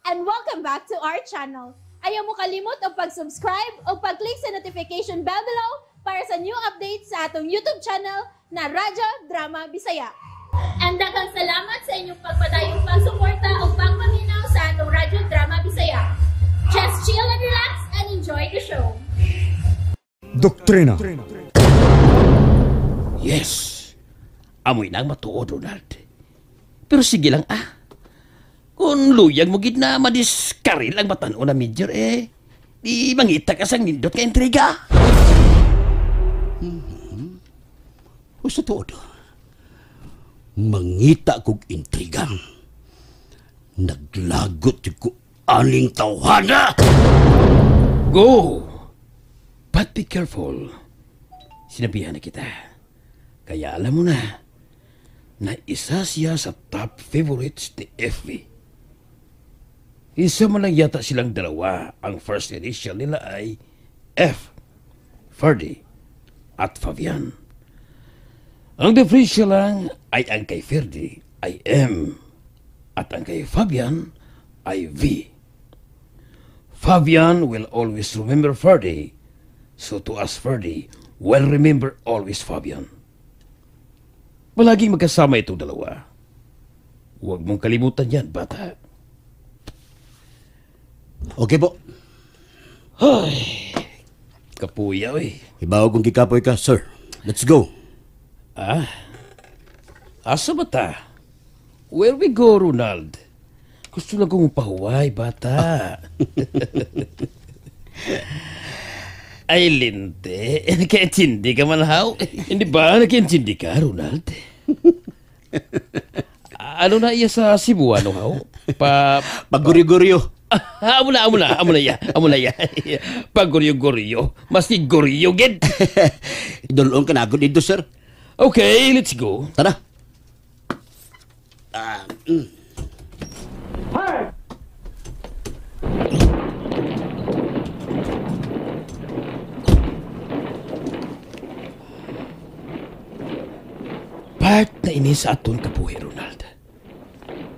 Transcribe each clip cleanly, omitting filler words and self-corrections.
And welcome back to our channel. Ayaw mo kalimot og pag-subscribe o pag-click sa notification bell below para sa new updates sa atong YouTube channel na Radyo Drama Bisaya. And daghang salamat sa inyong pagpadayong pagsuporta o pagpaminaw sa atong Radyo Drama Bisaya. Just chill and relax and enjoy the show. Doktrina. Yes. Amoy nang matuod, Ronald. Pero sige lang ah. Kung luyag mo gid na madiskaril ang batan-o na major eh, di mangita ka sang nindot ka intriga. Husto tuod. Mangita kog intriga. Naglagot ko aning tawhana. Go! But be careful. Sinabihan na kita. Kaya alam mo na, na isa siya sa top favorites ni FV. Isa man lang yata silang dalawa. Ang first initial nila ay F, Ferdy, at Fabian. Ang differential lang ay ang kay Ferdy ay M at ang kay Fabian ay V. Fabian will always remember Ferdy, so to us Ferdy will remember always Fabian. Palaging magkasama itong dalawa. Huwag mong kalimutan yan, bata. Okay po. Ay, kapuyaw eh. Ibaw kong kikapoy ka, sir. Let's go. Ah, asa ba ta? Where we go, Ronald? Gusto lang kong pahuway, bata. Ay, linte. Nakaintindi ka man, how? Hindi ba? Nakaintindi ka, Ronald? Ano na iya sa Cebuano, how? Paguryo-guryo. Amo na iya. Paguryo-guryo. Maski guryo, gid. Idulong ka na ako dito, sir. Okay, let's go. Tara. Part na ini sa aton kabuhi, Ronald.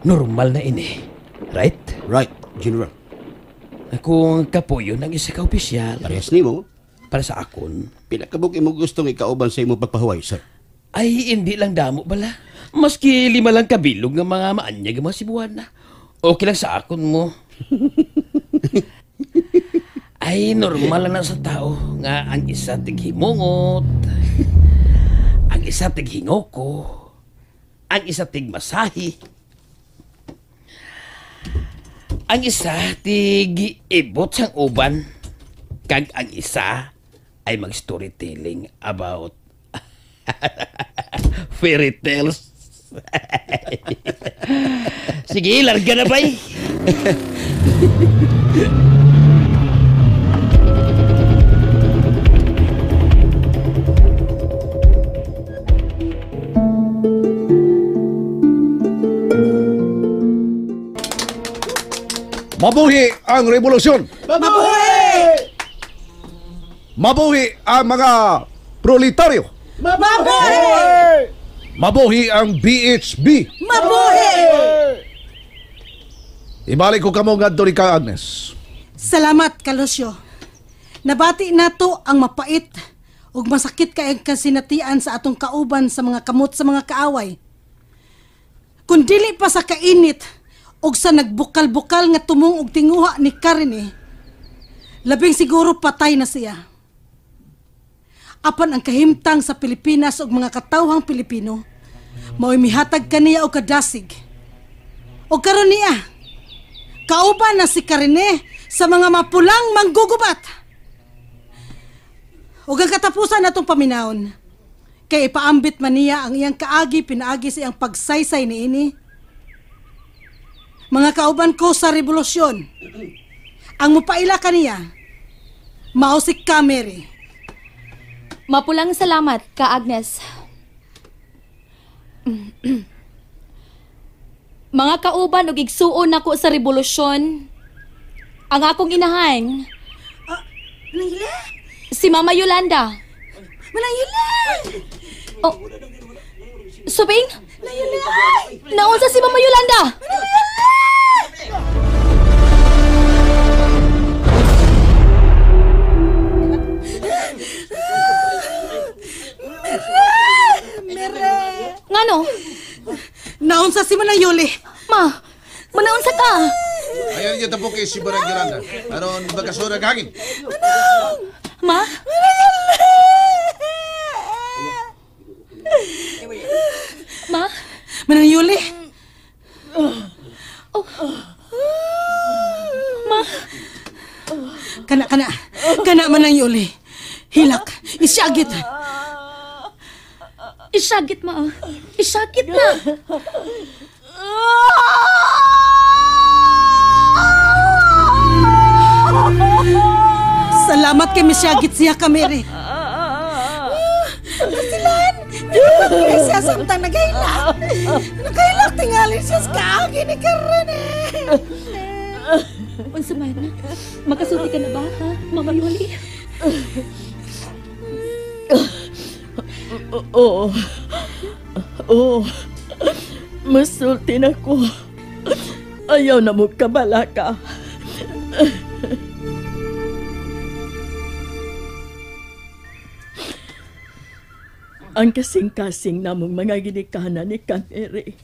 Normal na ini. Right? Right, General. Kung kapuyo ng isa ka opisyal. Parehas nimo. Para sa akon. Pila ka buok imo gustong ikauban sa imong pagpahuway, sir? Ay, hindi lang damo bala. Maski 5 lang kabilog ng mga maanyag mga Cebuana. Okay lang sa akon mo. Ay, normal lang na sa tao nga ang isa tighimungot, ang isa tighingoko, ang isa tigmasahi, ang isa tig-ibot sang uban, kag ang isa ay mag-storytelling about fairy tales. Sige, larga na bay. Mabuhi ang revolusyon! Mabuhi! Mabuhi ang mga proletaryo! Mabuhi! Mabuhi ang BHB! Mabuhi! Ibalik ko kamo ngadto ni ka, Agnes. Salamat, Kalusyo. Nabati nato ang mapait ug masakit kay kasinatian sa atong kauban sa mga kamot sa mga kaaway. Kung dili pa sa kainit og sa nagbukal-bukal nga tumong og tinguha ni Karine, labing siguro patay na siya. Apan ang kahimtang sa Pilipinas og mga katawhang Pilipino, mao'y mihatag kaniya og kadasig. Og karon niya, kauban na si Karine sa mga mapulang manggugubat. Og ang katapusan natong paminawon, kay ipaambit man niya ang iyang kaagi pinaagi sa iyang pagsaysay niini. Mga kauban ko sa revolusyon, ang mupaila kaniya, mao si Kameri. Mapulang salamat ka, Agnes. Mga kauban og igsuon nako sa revolusyon, ang akong inahan, si Mama Yolanda. Manang Yolanda! Oh, Suping? Naunsa si Mama Yolanda? Naunsa si Manang Yuli? Ma, manaunsa ka? Ayaw niyo tapuki si Barang Yolanda. Aron bakasura kagin. Ma? Ma? Manang Yuli? Oh. Ma? Kana, kana. Kana Manang Yuli. Hilak. Isyagit. Isyagit, ma. Isyagit na. Salamat kay misyagit siya kamere. Nasilan! Siya samtang nagahilak. Nagahilak tingali siya sa kaagi ni karon eh. Unsa man? Makasulti ka na ba, ha? Mama Yoli? Oo. Oo. Masulti na ko. Ayaw na mo kabalaka. Ang kasing-kasing namong mga ginikanan ni Kamere.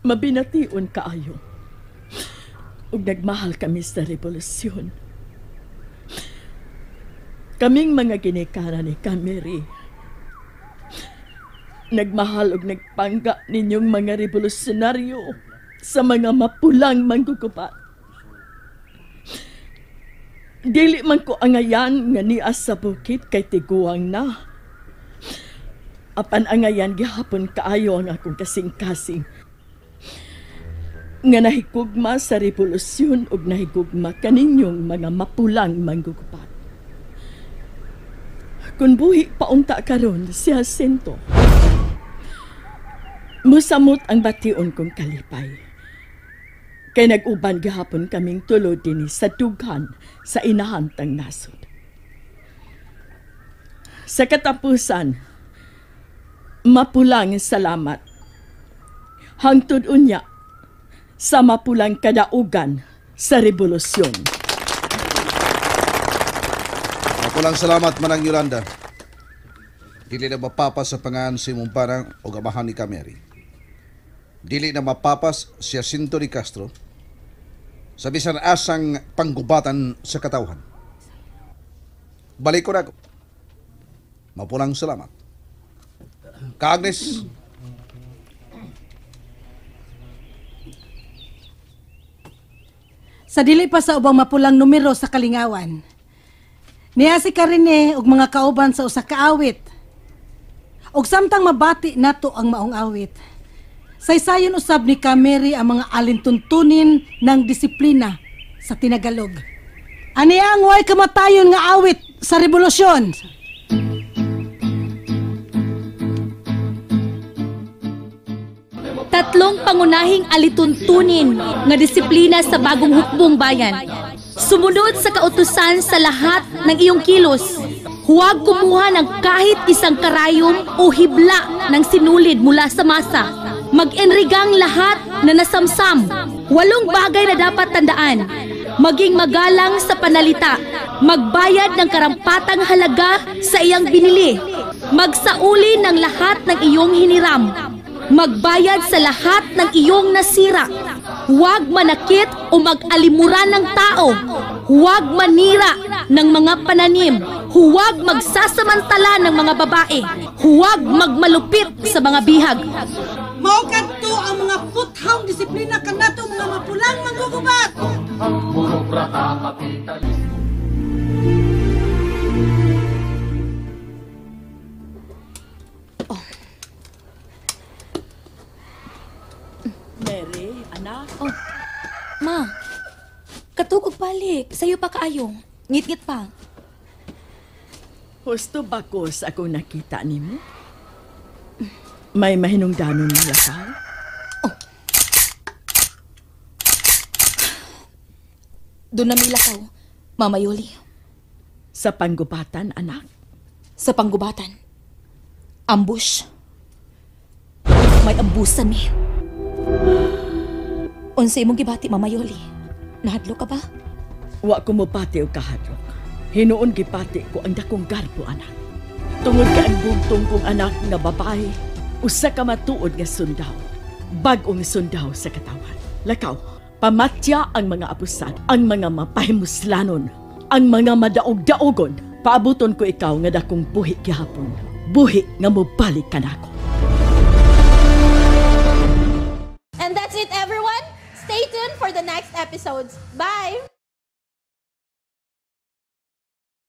Mabination kaayo. Ug nagmahal kami sa revolusyon. Kaming mga ginikanan ni Kamere. Nagmahal ug nagpangga ninyong mga revolusyonaryo sa mga mapulang manggugubat. Dili man ko angayan nga niya sa bukid kay tiguang na. Apan angayan gihapon kaayo ang akong kasing-kasing. Nga nahigugma sa revolusyon ug nahigugma kaninyong mga mapulang manggugubat. Kung buhi paunta karon si Jacinto, musamot ang bation kong kalipay. Kay nag-uban gihapon kaming tulo dinhi sa dughan sa inahantang nasod. Sa katapusan, mapulang salamat. Hangtod unya sa mapulang kadaugan sa revolusyon. Mapulang salamat Manang Yolanda. Dili na mapapas sa pangan si imong parang o gamahan ni Kameri. Dili na mapapas si Jacinto de Castro sa bisan asang panggubatan sa katawhan. Balik ko na ako. Mapulang salamat. Ka Agnes. Sa dili pa sa ubang mapulang numero sa kalingawan. Niya si Karine og mga kauban sa usa ka awit. Og samtang mabati nato ang maong awit. Saysayon usab ni Kameri ang mga alintuntunin ng disiplina sa Tinagalog. Ani ang way kamatayon nga awit sa revolusyon? Tatlong pangunahing alituntunin nga disiplina sa bagong hukbong bayan. Sumunod sa kautusan sa lahat ng iyong kilos. Huwag kumuha ng kahit isang karayom o hibla ng sinulid mula sa masa. Mag-enrigang lahat na nasamsam. 8 bagay na dapat tandaan. Maging magalang sa panalita. Magbayad ng karampatang halaga sa iyang binili. Magsauli ng lahat ng iyong hiniram. Magbayad sa lahat ng iyong nasira. Huwag manakit o mag-alimuran ng tao. Huwag manira ng mga pananim. Huwag magsasamantala ng mga babae. Huwag magmalupit sa mga bihag. Mao kadto ang mga puthaw disiplina kanato mga mapulang manggugubat. Mary, anak. Oh, ma, katug og balik. Sayo pa kaayo. Ngit-ngit pa. Husto ba ko sa akong nakita nimo? May mahinungdanon mo lakaw? Oh. Doon na may lakaw, Mama Yoli. Sa panggubatan, anak? Sa panggubatan. Ambush. May ambusan mi. Unsa imong gibati, Mama Yoli? Nahadlok ka ba? Wa ko mopati og kahadlok. Hinuon gipati ko ang dakong garbo, anak. Tungod kay ang bugtong kong anak nga babae, Usa ka matuod nga sundao. Bag-ong sundao sa katawan. Lakaw, pamatya ang mga apusan, ang mga mapahimuslanon, ang mga madaog-daogon. Paabuton ko ikaw nga dakong buhi gihapon. Buhi nga mobalik kanako. And that's it, everyone. Stay tuned for the next episodes. Bye!